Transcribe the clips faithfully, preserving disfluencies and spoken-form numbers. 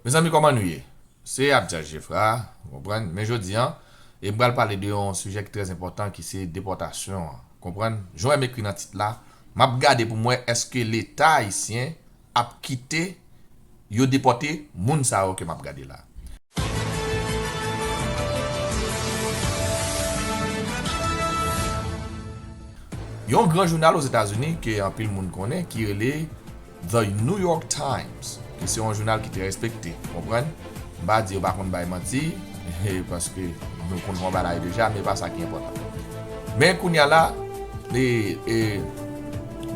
Mezanmi, kòman nou ye? Se Abdias Geffrard, ou konprann? Men jodi a, e m pral pale de yon sijè ki trè enpòtan, ki se depòtasyon an. Konprann? Jan w wè m ekri nan tit la, m ap gade pou m wè èske Leta ayisyen ap kite yo depòte moun sa yo ke m ap gade la. Yon gran jounal Ozetazini ke anpil moun konnen ki rele The New York Times, ki se yon jounal ki trè respekte, konprann? M pa di yo pa konn bay manti, paske nou konn fè yon bagay deja, men pa sa ki enpòtan. Men kounye a la, e, e,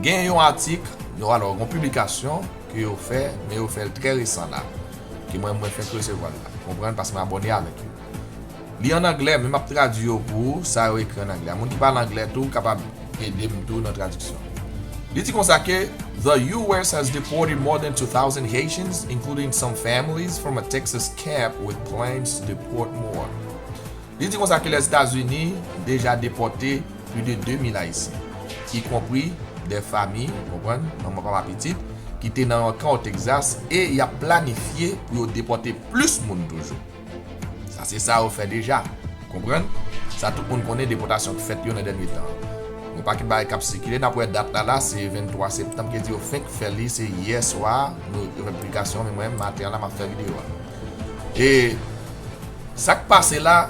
gen yon atik, yon, alò, yon piblikasyon ke yo fè, men yo fè l trè resan la, ke mwen, mwen fenk resevwa l la, konprann, paske m abòne avèk yo. Li an anglè, men m ap tradui yo pou ou, sa yo ekri an anglè. Moun ki pale anglè tou kapab ede m tou nan tradiksyon. Li di konsa ke the U S has deported more than two thousand Haitians, including some families from a Texas camp, with plans to deport more. Li di konsa ke Lèzetazini deja depòte plis de de mil Ayisyen, ikonpri de fanmi, konprann, manman, papa, pitit, ki te nan yon kan o Texas, e y ap planifye pou yo depòte plis moun toujou. Sa se sa yo fè deja. Konprann? Sa tout moun konnen depòtasyon k fèt yo nan dènye tan an. Yon pakèt bagay k ap sikile, n ap wè dat la la, se venntwa septanm, ki di yo fenk fè li, se yè swa, nou fè piblikasyon, men mwen, maten an la, m ap fè videyo a. E sa k pase la,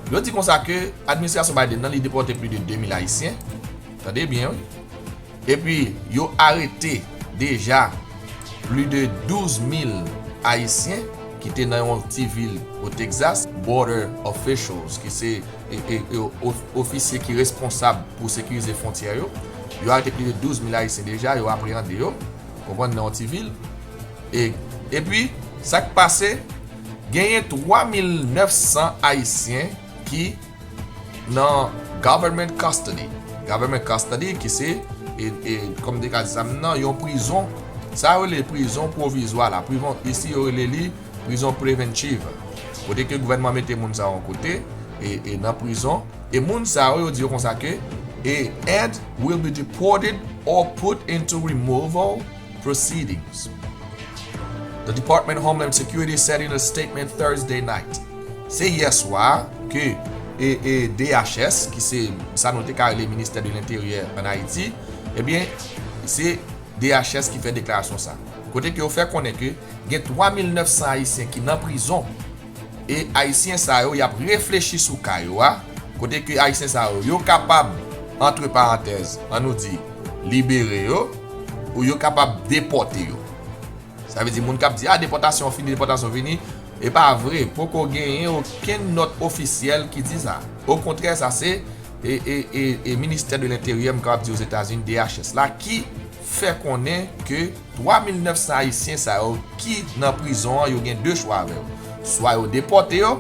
yo di konsa ke administrasyon Biden nan, li depòte plis de de mil Ayisyen. Tande byen, wi. Epi, yo arete deja plis de douz mil Ayisyen ki te nan yon ti vil o Texas, border officials, ki se, e, e, e, of-, ofisye ki responsab pou sekirize fwontyè yo. Yo arete plis de douz mil Ayisyen deja, yo apreyande yo, konprann, nan yon ti vil. E, epi, sa k pase, genyen twa mil nèf san Ayisyen ki nan government custody. Government custody ki se, e, e, kòm m te ka di sa menm nan, yon prizon. Sa yo rele prizon pwovizwa la. Prizon, isi yo rele li prizon preventive. Kote ke gouvènman mete moun sa yo yon kote, e, e nan prizon. E moun sa yo, yo di yo konsa ke, e, and will be deported or put into removal proceedings. The Department of Homeland Security said in a statement Thursday night. Se yè swa ke, e, e, D H S, ki se sa nou te ka rele Ministè de Lenteryè ann Ayiti, ebyen, se D H S ki fè deklarasyon sa. Kote ke yo fè konnen ke gen twa mil nèf san Ayisyen ki nan prizon. E Ayisyen sa yo, y ap reflechi sou ka yo a, kote ke Ayisyen sa yo, yo kapab, antre parantèz, an nou di, libere yo, ou yo kapab depòte yo. Sa vle di, moun k ap di, "A, depòtasyon fini, depòtasyon fini," e pa vre, poko genyen okenn nòt ofisyèl ki di sa. Okontrè, sa se, e, e, e, e Ministè de Lenteryè, m kapab di Ozetazini, D H S la, ki fè konnen ke twa mil nèf san Ayisyen sa yo ki nan prizon an, yo gen de chwa avè yo. Swa yo depòte yo,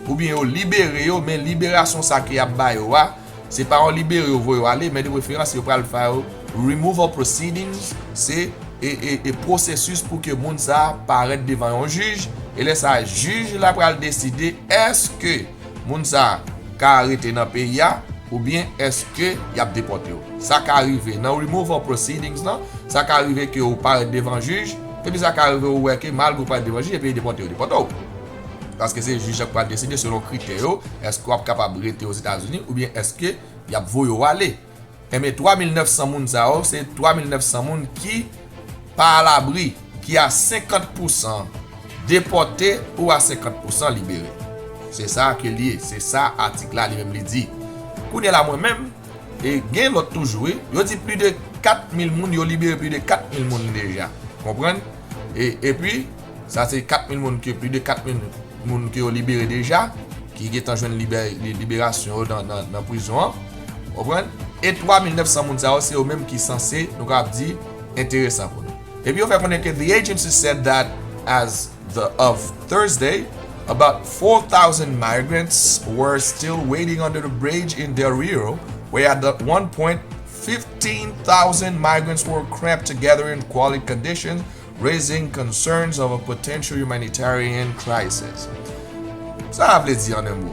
oubyen yo libere yo, men liberasyon sa ke y ap ba yo a, se pa yon libere yo voye yo ale, men de preferans yo pral fè yo removal proceedings, se, e, e, e pwosesis pou ke moun sa a parèt devan yon jij, e lè sa a, jij la pral deside èske moun sa a ka rete nan peyi a, oubyen èske y ap depòte yo. Sa ka rive nan removal proceedings lan, sa ka rive ke ou parèt devan jij, epi sa ka rive ou wè ke malgre ou parèt devan jij, epi yo depòte yo, depòte w. Paske se jij la k pral deside selon kritè yo, èske w ap kapab rete Ozetazini, oubyen èske y ap voye w ale. Enben, twa mil nèf san moun sa yo, se twa mil nèf san moun ki pa alabri, ki a senkant pousan depòte ou a senkant pousan libere. Se sa ke li ye, se sa atik la li menm li di. Kounye a la, mwen menm, e gen lòt toujou, wi. Yo di plis de kat mil moun, yo libere plis de kat mil moun deja. Konprann? E, epi, sa se kat mil moun ke, plis de kat mil moun ke yo libere deja, ki gentan jwenn libè-, li-, liberasyon yo nan, nan, nan prizon an. Konprann? E twa mil nèf san moun sa yo, se yo menm ki sanse, nou kapab di, enteresan pou nou. Epi yo fè konnen ke the agency said that as the, of Thursday, about four thousand migrants were still waiting under the bridge in Del Rio, where at the one point, fifteen thousand migrants were cramped together in squalid conditions, raising concerns of a potential humanitarian crisis. Sa a vle di an en mo.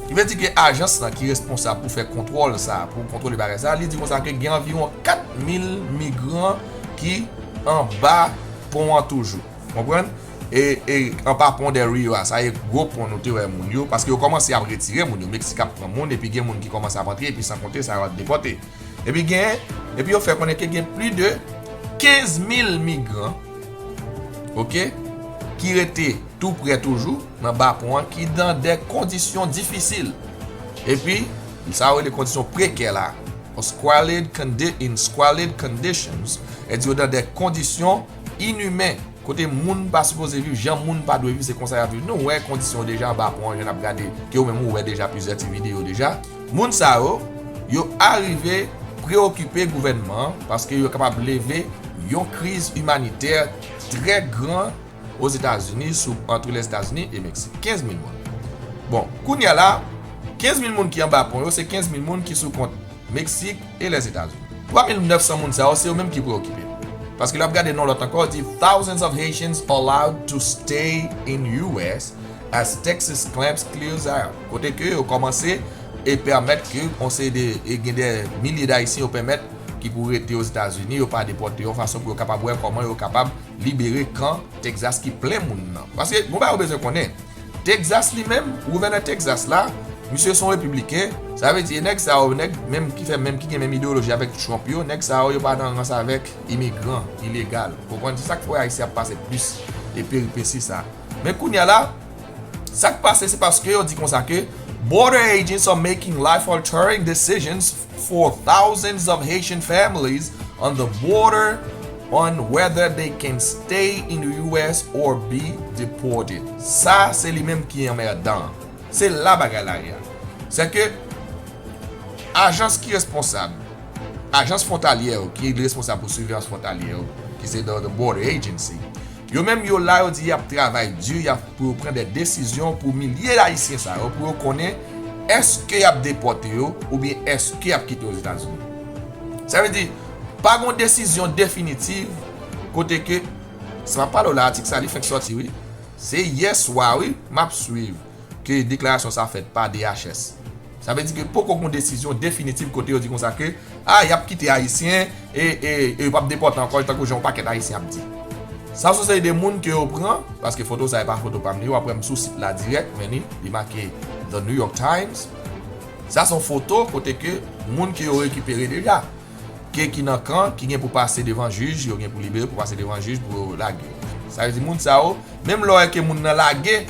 Li vle di ke ajans lan ki responsab pou fè kontwòl sa a, pou kontwole bagay sa a, li di konsa ke gen anviwon kat mil migran ki anba pon an toujou. Konprann? e, e anba pon Del Rio a, sa e gwo pon nou te wè moun yo, paske yo kòmanse ap retire moun yo. Meksik ap pran moun, epi gen moun ki kòmanse ap antre, epi san konte sa yo ap depòte. Epi gen, epi yo fè konnen ke gen plis de kenz mil migran, oke, ki rete tou prè toujou nan ba pon an, ki dan de kondisyon difisil. Epi, sa yo rele kondisyon prekè la, squalid condi-, in squalid conditions, e di yo dan de kondisyon inimen, kote moun pa sipoze viv, jan moun pa dwe viv, se konsa y ap viv. Nou wè kondisyon yo deja anba pon an, jan n ap gade, ke ou menm ou wè deja plizyè ti videyo deja. Moun sa yo, yo arive preokipe gouvènman an, paske yo kapab leve yon kriz imanitè trè gran Ozetazini, sou, ant Lèzetazini e Meksik. Kenz mil moun. Bon, kounye a la, kenz mil moun ki anba pon yo, se kenz mil moun ki sou kont Meksik e Lèzetazini. Twa mil nèf san moun sa yo, se yo menm ki preokipe. Paske lè w ap gade nan lòt ankò, di thousands of Haitians allowed to stay in U S as Texas camps clears out. Kote ke yo kòmanse e pèmèt ke on seri de, e gen de milye d Ayisyen yo pèmèt ki pou rete Ozetazini, yo pa depòte yo, fason pou yo kapab wè kòman yo kapab libere kan Texas ki plen moun nan. Paske, gon bagay ou bezwen konnen, Texas li menm, gouvènè Texas la, misye se yon repibliken, sa vle di, e nèg sa yo, nèg menm ki fè menm, ki gen menm ideyoloji avèk Trump yo, nèg sa yo, yo pa nan rans avèk imigran ilegal. Ou konprann? Se sa k fè Ayisyen ap pase plis e peripesi sa. Men kounye a la, sa k pase, se paske yo di konsa ke border agents are making life-altering decisions for thousands of Haitian families on the border on whether they can stay in the U S or be deported. Sa, se li menm ki anmèdan. Se la bagay la ye a. Se ke ajans ki responsab, ajans fwontalyè yo, ki responsab pou siveyans fwontalyè yo, ki se the, the Border Agency, yo menm yo la, yo di y ap travay di, y ap pou yo pran de desizyon pou milye d Ayisyen sa yo, pou yo konnen èske y ap depòte yo oubyen èske y ap kite Ozetazini. Sa vle di, pa gon desizyon definitif kote ke, sa m ap pale w la, atik sa, li fenk sòti, wi. Se yè swa, wi, m ap swiv ke deklarasyon sa fèt pa D H S. Sa vle di ke poko gon desizyon definitif kote yo di konsa ke, a, y ap kite Ayisyen e, e, e yo p ap depòte ankò, tankou jan yon pakèt Ayisyen ap di. Sa se yon seri de moun ke yo pran, paske foto sa e pa foto pa m li, w ap wè m sou sit la dirèk, men li, li make The New York Times. Sa se yon foto kote ke moun ke yo rekipere deja, ke ki nan kan, ki gen pou pase devan jij, yo gen pou libere pou pase devan jij pou yo lage yo. Sa vle di moun sa yo, menm lè w wè ke moun nan lage,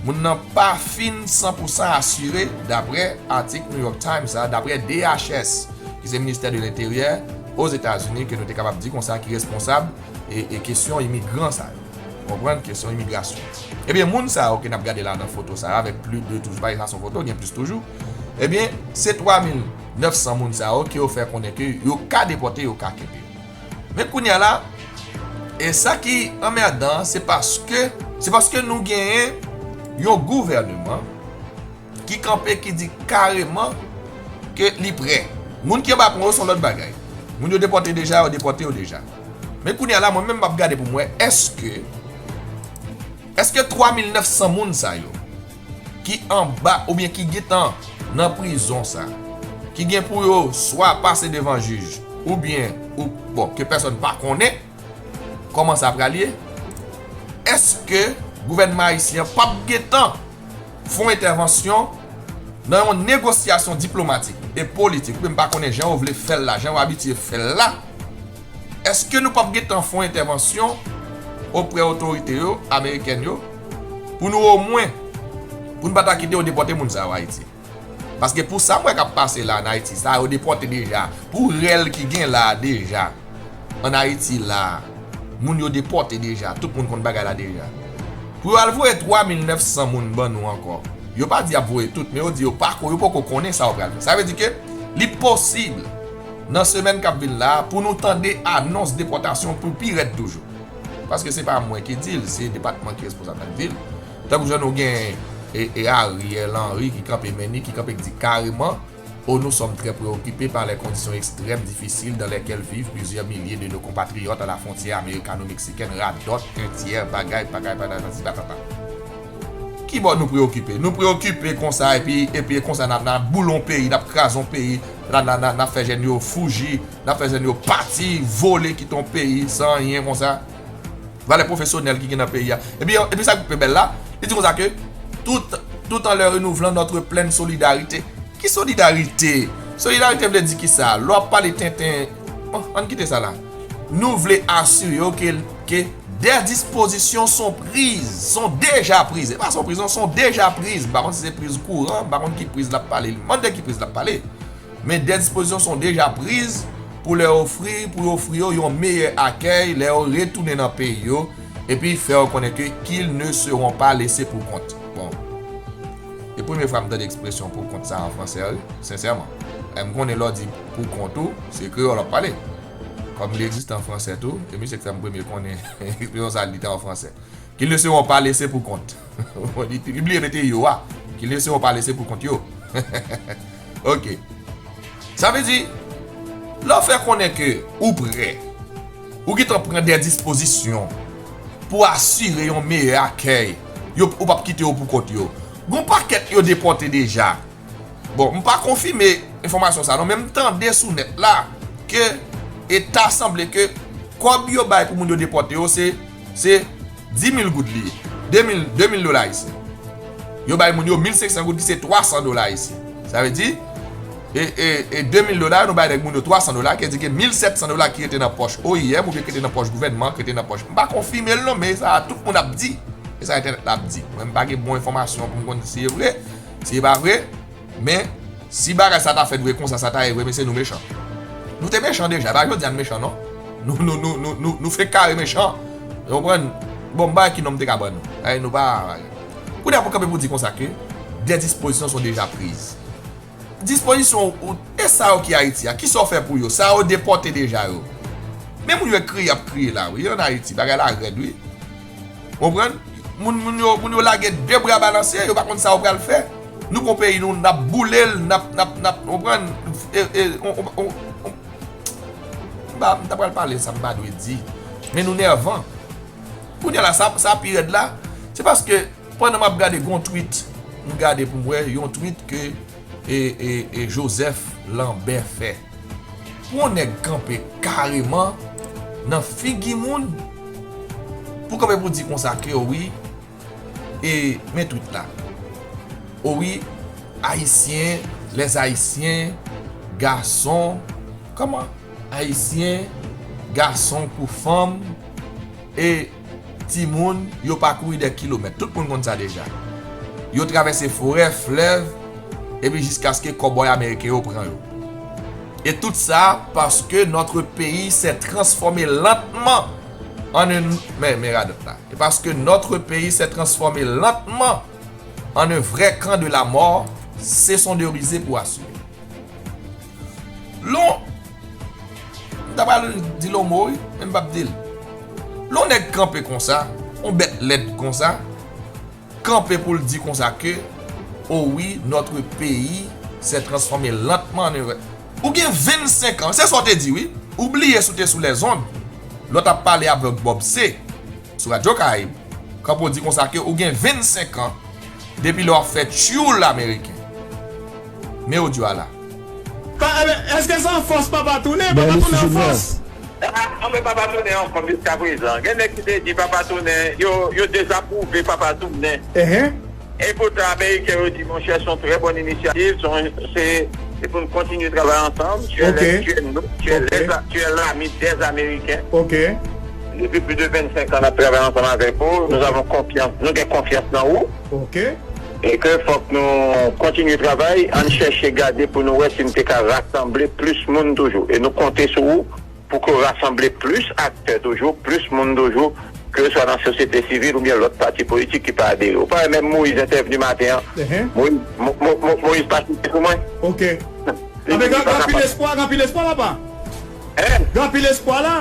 moun nan pa fin san pou san asire, daprè atik New York Times sa, daprè D H S, ki se Ministè de Lenteryè Ozetazini, ke nou te kapab di konsa, ki responsab e, e kesyon imigran sa yo. Konprann? Kesyon imigrasyon. Ebyen, moun sa yo ke n ap gade la nan foto sa, avèk plis de toujou, pa sa se yon foto, gen plis toujou. Ebyen, se twa mil nèf san moun sa yo ke yo fè konnen ke yo ka depòte, yo ka kenbe. Men kounye a la, e sa ki anmèdan, se paske, se paske nou genyen yon gouvèneman ki kanpe, ki di kareman ke li prè. Moun ki anba pon yo se yon lòt bagay. Moun yo depòte deja, yo depòte yo deja. Men kounye a la, mwen menm m ap gade pou m wè, èske, èske twa mil nèf san moun sa yo, ki anba oubyen ki gentan nan prizon sa, ki gen pou yo swa pase devan jij, oubyen, ou, bon, ke pèsòn pa konnen kòman sa pral ye, èske gouvènman ayisyen an p ap gentan fè yon entèvansyon nan yon negosyasyon diplomatik e politik, oubyen m pa konnen jan yo vle fè l la, jan yo abitye fè l la, èske nou p ap gentan fè yon entèvansyon oprè otorite yo, amerikèn yo, pou nou omwen, pou n pa ta kite yo depòte moun sa yo Ayiti? Paske pou sa m wè k ap pase la ann Ayiti, sa yo depòte deja. Pou rèl ki gen la a deja, ann Ayiti la a, moun yo depòte deja. Tout moun konn bagay la deja. Pou yo al voye twa mil nèf san moun ban nou ankò. Yo pa di y ap voye tout, men yo di yo pako, yo poko konnen sa yo pral fè. Sa vle di ke li posib, nan semèn k ap vin la a, pou nou tande anons depòtasyon pou pi rèd toujou. Paske se pa mwen ki di l, se depatman ki responsab la k di l. Tankou jan nou gen, e, e Ariel Henry ki kanpe, men li ki kanpe, ki di kareman, oh, nous sommes très préoccupés par les conditions extrêmes difficiles dans lesquelles vivent plusieurs milliers de nos compatriotes à la frontière américano-mexicaine, radòt, entiyè, bagay, bagay, patati patata. Ki bò nou preokipe? Nou preokipe konsa, epi, epi konsa, n ap, n ap boule yon peyi, n ap kraze yon peyi, n ap, n ap, n ap, n ap fè jèn yo fouji, n ap fè jèn yo pati, vole, kite yon peyi, san anyen konsa. Valè pwofesyonèl ki gen nan peyi a. Epi, epi sa k pi bèl la, li di konsa ke tout, tout en leur renouvelant notre pleine solidarité. Ki solidarite? Solidarite vle di ki sa? Lè w ap pale tenten, bon, ann kite sa la. Nou vle asire yo ke, ke des dispositions sont prises, sont déjà prises. E pa sont prises, non, sont déjà prises. M pa konn si se priz kouran, m pa konn ki priz l ap pale. M pa konn de ki priz l ap pale. Men des dispositions sont déjà prises pou lè ofri, pou yo ofri yo yon meyè akèy lè yo retounen nan peyi yo, epi fè yo konnen ke qu'ils ne seront pas laissés pour compte. Bon, e premye fwa m tande ekspresyon pou kont sa an fransè, wi, sensèman. E m konnen lè w di pou kont ou, se kreyòl w ap pale. Kòm li egziste an fransè tou, e misye k fè m premye konnen ekspresyon sa a, li te an fransè. Qu'ils ne seront pas laissés pour compte. Li, li bliye mete yo a. Qu'ils ne seront pas laissés pour compte yo. Ok. Sa vle di, lè w fè konnen ke ou prè, ou gentan pran de dispozisyon pou asire yon meyè akèy, yo, ou p ap kite yo pou kont yo. Gon pakèt yo depòte deja. Bon, m pa konfime enfòmasyon sa non, men m tande sou nèt la ke e ta sanble ke kòb yo bay pou moun yo depòte yo se, se dis mil goud li ye. De mil, de mil dola ayisyen. Yo bay moun yo mil senk san goud ki se twa san dola ayisyen. Sa vle di, e, e, e de mil dola, nou bay nèg moun yo twa san dola, ki di gen mil sèt san dola ki rete nan pòch O I M oubyen ki rete nan pòch gouvènman, ki rete nan pòch. M pa konfime l non, men sa tout moun ap di. E sa entènèt la ap di. Mwen, m pa gen bon enfòmasyon pou m konn si e vre, si e pa vre. Men, si bagay sa ta fèt vre konsa, sa ta ye vre, mesye, nou mechan. Nou te mechan deja, e pa jodi a n mechan non. Nou, nou, nou, nou, nou, nou fenk kare mechan. Ou konprann? Bon, m pa wè ki non m te ka ban nou. Ay, nou pa. Kounye a pou kanpe pou di konsa ke des dispositions sont déjà prises. Dispozisyon ou, e sa yo ki Ayiti a, kisa w fè pou yo? Sa yo depòte deja yo. Men moun yo kriye ap kriye la, wi, ann Ayiti, bagay la rèd, wi. Konprann? Moun, moun yo, moun yo lage de bra balanse, yo pa konn sa yo pral fè. Nou gon peyi nou, n ap boule l, n ap, n ap, n ap, konprann? E, e, on, on, on, on, m pa, m ta pral pale sa m pa dwe di. Men nou nèvan. Kounye a la, sa, sa pi rèd la, se paske pandan m ap gade gon tweet, m gade pou m wè yon tweet ke e, e, e Joseph Lambert fè. Pou yon nèg kanpe kareman nan figi moun pou kanpe pou di konsa ke wi, e men tweet la. O wi, Ayisyen, les Haïtiens, gason, kòman? Ayisyen, gason kou fanm, e timoun, yo pakouri dè kilomèt. Tout moun konn sa deja. Yo travèse forè, flèv, epi jiskaske kòbòy ameriken yo pran yo. Et tout ça parce que notre pays s'est transformé lentement en un, men, men radòt la. Et parce que notre pays s'est transformé lentement en un vrai camp de la mort, cessons de ruser pour assurer. Lon, m ta pral di l yon mo, wi, men m p ap di l. Lon nèg kanpe konsa, yon bèt lèd konsa, kanpe pou l di konsa ke, oh oui, notre pays s'est transformé lentement en un. Ou gen vennsenk an, se sa w te di, wi. Ou bliye si w te sou lèzond, lè w t ap pale avèk Bob C. Sou Radyo Karayib, kanpe w di konsa ke ou gen vennsenk an depi lè w ap fè tchoul ameriken. Men odyo a la. Pa, enben, èske se an fòs papa tounen? Papa tounen an fòs? Ah, anben, papa tounen ankò jiska prezan. Gen nèg ki te di papa tounen, yo, yo dezapwouve papa tounen. Enhen. E poutan, Ameriken yo di, monchè, se yon trè bòn inisyativ, se yon, se, se pou n kontinye travay ansanm. Tu es le, tu es nou, tu es les, tu es l'ami des Américains. Ok. Depi plis de vennsenk an, n ap travay ansanm avèk ou. Nou avon konfyans, nou gen konfyans nan ou. Ok. E ke fòk nou kontinye travay, ann chèche gade pou nou wè si n te ka rasanble plis moun toujou. E nou konte sou ou pou ke w rasanble plis aktè toujou, plis moun toujou, ke swa nan sosyete sivil oubyen lòt pati politik ki pa adere. Ou pa wè menm Moyiz entèvni maten an? Enhen. Moyiz, Mo-, Mo-, Mo-, Moyiz pa site sou mwen. Ok. Anben, gen, gen anpil espwa, gen anpil espwa, papa. Hein? Gen anpil espwa la.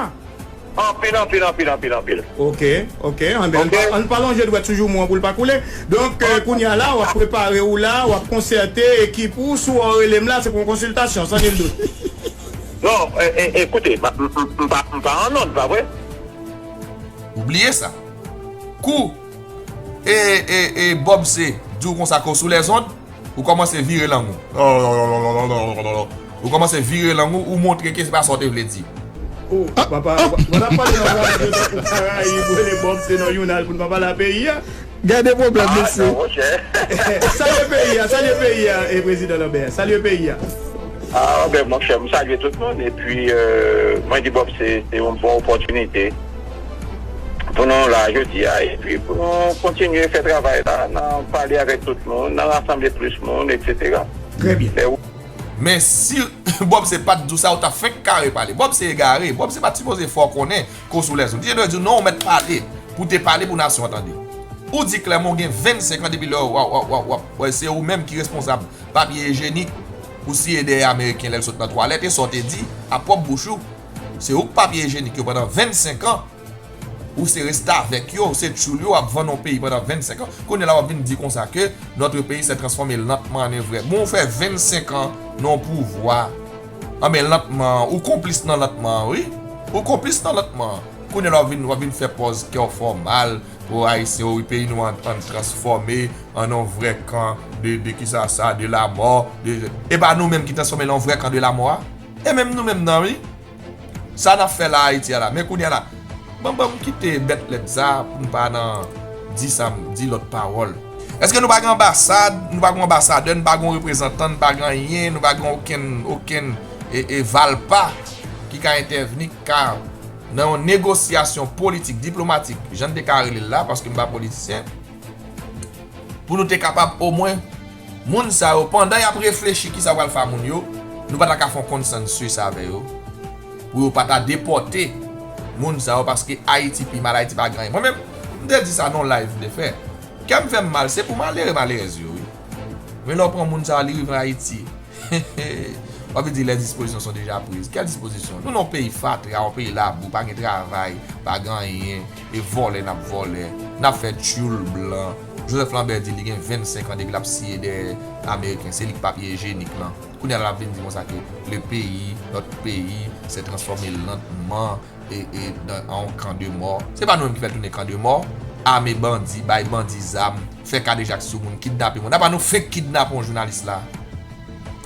Anpil, anpil, anpil, anpil, anpil. Ok, ok. Anben, ann pa, ann pa lonje dwèt sou joumou an pou l pa koule. Donk, euh, kounye a la, w ap prepare w la, w ap konsète ekip ou, si w rele m la, se pou yon konsiltasyon, san nil dout. Non, e, e, ekoute, m, m, m, m pa, m pa an nòd, pa vre? Ou bliye sa. Kou, e, e, e, Bob C di w konsa ke w sou lèzond, ou kòmanse vire lang ou. Ou kòmanse vire lang ou, ou montre ke se pa sa w te vle di. Oh, papa, w ap pale nan radyo tankou Karayib, rele Bob, se nan jounal pou n pa pale a peyi a. Gade pwoblèm, mesye. Non, monchè. Salye peyi a, salye peyi a, e prezidan Lambert, salye peyi a. Ah, ben, monchè, m salye tout moun, epi euh, mwen di Bob, se se yon bon opòtinite pou nou la jodi a, epi pou nou kontinye fè travay la, nan pale avèk tout moun, nan rasanble plis moun, etsetera. Trè byen. Lè Men si Bob se pa t di w sa, ou ta fenk kare pale. Bob se egare. Bob se pa t sipoze fè w konnen ke w sou lèzond. Li te dwe di w non, ou mèt pale. Pou w te pale pou nasyon an tande. Ou di klèman ou gen vennsenk an depi lè w ap, w ap, w ap, w ap, w ap, se ou menm ki responsab papye ijenik ou siye dèyè Ameriken lè l sot nan twalèt, e sa w te di a pwòp bouch ou. Se ou k papye ijenik yo pandan vennsenk an. Ou se restavèk yo, ou se tchoul yo, w ap vann yon peyi pandan vennsenk an. Kounye a la w ap vin di konsa ke notre pays s'est transformé lentement en un vrai. Bon, ou fè vennsenk an nan yon pouvwa. Anben, lantman, ou konplis nan lantman an, wi. Ou konplis nan lantman an. Kounye a la w ap vin, w ap vin fè pòz kè w fè w mal. O Ayisyen, o wi, peyi nou an, an transfòme an yon vrè kan de, de kisa sa, de lamò, de, e pa nou menm ki transfòme l an yon vrè kan de lamò a? E menm nou menm nan, wi. Sa n ap fè la Ayiti a la. Men kounye a la, ban, ban m kite bèt lèd sa pou n pa nan di sa, di lòt pawòl. Èske nou pa gen anbasad, nou pa gen anbasadè, nou pa gen reprezantan, nou pa gen anyen, nou pa gen okenn, okenn e, e valpa ki ka entèvni, ki ka nan yon negosyasyon politik, diplomatik, jan n te ka rele l la, paske m pa politisyen, pou nou te kapab omwen, moun sa yo, pandan y ap reflechi kisa pral fè a moun yo, nou pa ta ka fè yon konsansis avè yo, pou yo pa ta depòte moun sa yo, paske Ayiti pi mal, Ayiti pa gen anyen. Mwen menm, m te di sa nan yon live m te fè. Kè m fè m mal, se pou malere, malerèz yo, wi. Men lè w pran moun sa yo, li rive Ayiti, w ap di les dispositions sont déjà prises. Quelles dispositions? Nou nan yon peyi fatra, yon peyi labou, pa gen travay, pa gen anyen, e vòlè n ap vòlè, n ap fè tchoul blan. Joseph Lambert di li gen vennsenk an depi l ap siye dèyè Ameriken, se li k papye ijenik lan. Kounye a la l ap vin di konsa ke le pays, notre pays, s'est transformé lentement e, e, dans, en un camp de mort. Se pa nou menm ki fè l tounen kan de mò. Ame bandi, bay bandi zam, fè kadejak sou moun, kidnape moun. Apa nou fenk kidnape yon jounalis la?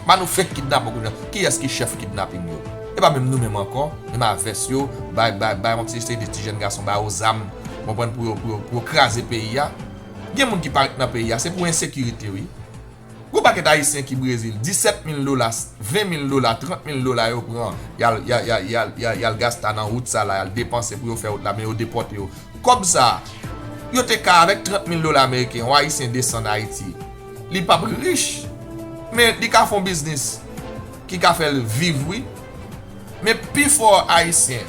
Apa nou fenk kidnape yon jounalis? Kiyès ki chèf kidnaping yo? E pa menm nou menm ankò, menm a vès yo, bay, bay, bay yon ti seri de ti jèn gason, ba yo zam, konprann, pou yo, pou yo, pou yo kraze peyi a. Gen moun ki parèt nan peyi a, se pou ensekirite, wi. Gwo pakèt Ayisyen ki Brezil, disèt mil dola, ven mil dola, trant mil dola yo pran, y al, y al, y al, y al, y al, y al gasta nan wout sa la, y al depanse pou yo fè wout la, men yo depòte yo. Kòb sa, yo te ka avèk trant mil dola ameriken, yon Ayisyen desann Ayiti. Li p ap rich, men li ka fè yon biznis ki ka fè l viv, wi. Men pifò Ayisyen,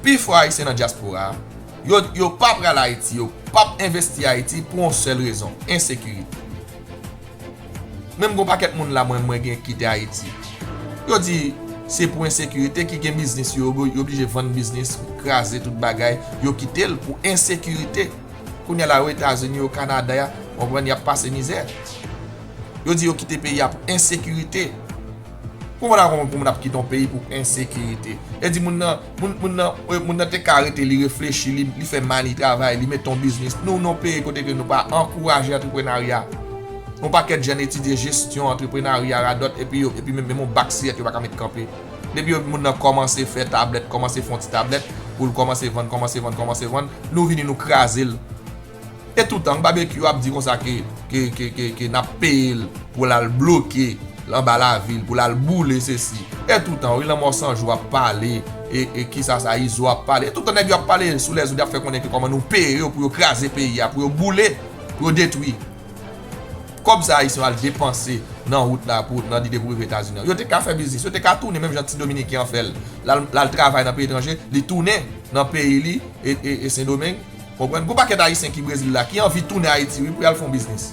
pifò Ayisyen nan dyaspora a, yo, yo pa pral Ayiti, yo p ap envesti Ayiti pou yon sèl rezon, ensekirite. Menm gon pakèt moun la mwen, mwen gen kite Ayiti. Yo di se pou ensekirite ki gen biznis yo, yo oblije vann biznis, kraze tout bagay, yo kite l pou ensekirite. Kounye a la, yo Etazini, yo Kanada, konprann, y ap pase mizè. Yo di yo kite peyi a pou ensekirite. Konprann a konprann pou moun ap kite yon peyi pou ensekirite. E di moun nan, moun, moun nan, e, moun nan te ka rete, li reflechi, li, li fè mani travay, li mete yon biznis. Nou, nou peyi kote ke nou pa ankouraje antreprenarya. Yon pakèt jèn etidye jesyon, antreprenarya, radòt, epi yo, epi menm, menm yon bak siyèt yo pa ka met kanpe. Depi yo, moun nan kòmanse fè tablèt, kòmanse fè yon ti tablèt, pou l kòmanse vann, kòmanse vann, kòmanse vann, nou vini nou kraze l. E toutan, Babekyou ap di konsa ke, ke, ke, ke, ke n ap peye l pou l al bloke l anba lavil, pou l al boule sesi. E toutan, wi, Lanmò San Jou ap pale, e, e kisa sa, Izo ap pale. E toutan nèg yo ap pale sou lèzòd, y ap fè konnen ke kòman nou peye yo pou yo kraze peyi a, pou yo boule, pou yo detwi. Kòb sa Ayisyen yo al depanse nan wout la, pou, nan lide pou rive Etazini an. Yo te ka fè biznis, yo te ka tounen menm jan ti Dominiken an fè l. L al, l al travay nan peyi etranje, li tounen nan peyi li, e, e, e Sendomeng. Konprann? Gon pakèt Ayisyen ki Brezil la, ki anvi tounen Ayiti, wi, pou y al fè yon biznis.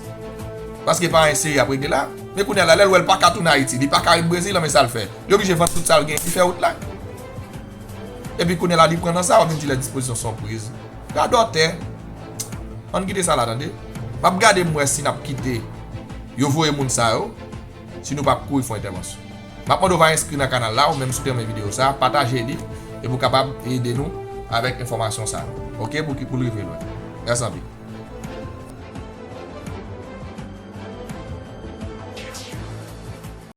Paske pa anyen serye y ap regle la. Men kounye a la, lè l wè l pa ka tounen Ayiti, li pa ka ret Brezil, men sa l fè? Li oblije vann tout sa l genyen, li fè wout la. Epi kounye a la, li pran nan sa, w ap vin di les dispositions sont prises. Radòtè. Ann kite sa la, tande. M ap gade m wè si n ap kite yo voye moun sa yo, si nou p ap kouri fè yon entèvansyon. M ap mande w va enskri nan kanal la, ou menm si w te renmen videyo sa, pataje li, epi w kapab ede nou avèk enfòmasyon sa yo. Oke, pou ki, pou l rive lwen. Mèsi anpil.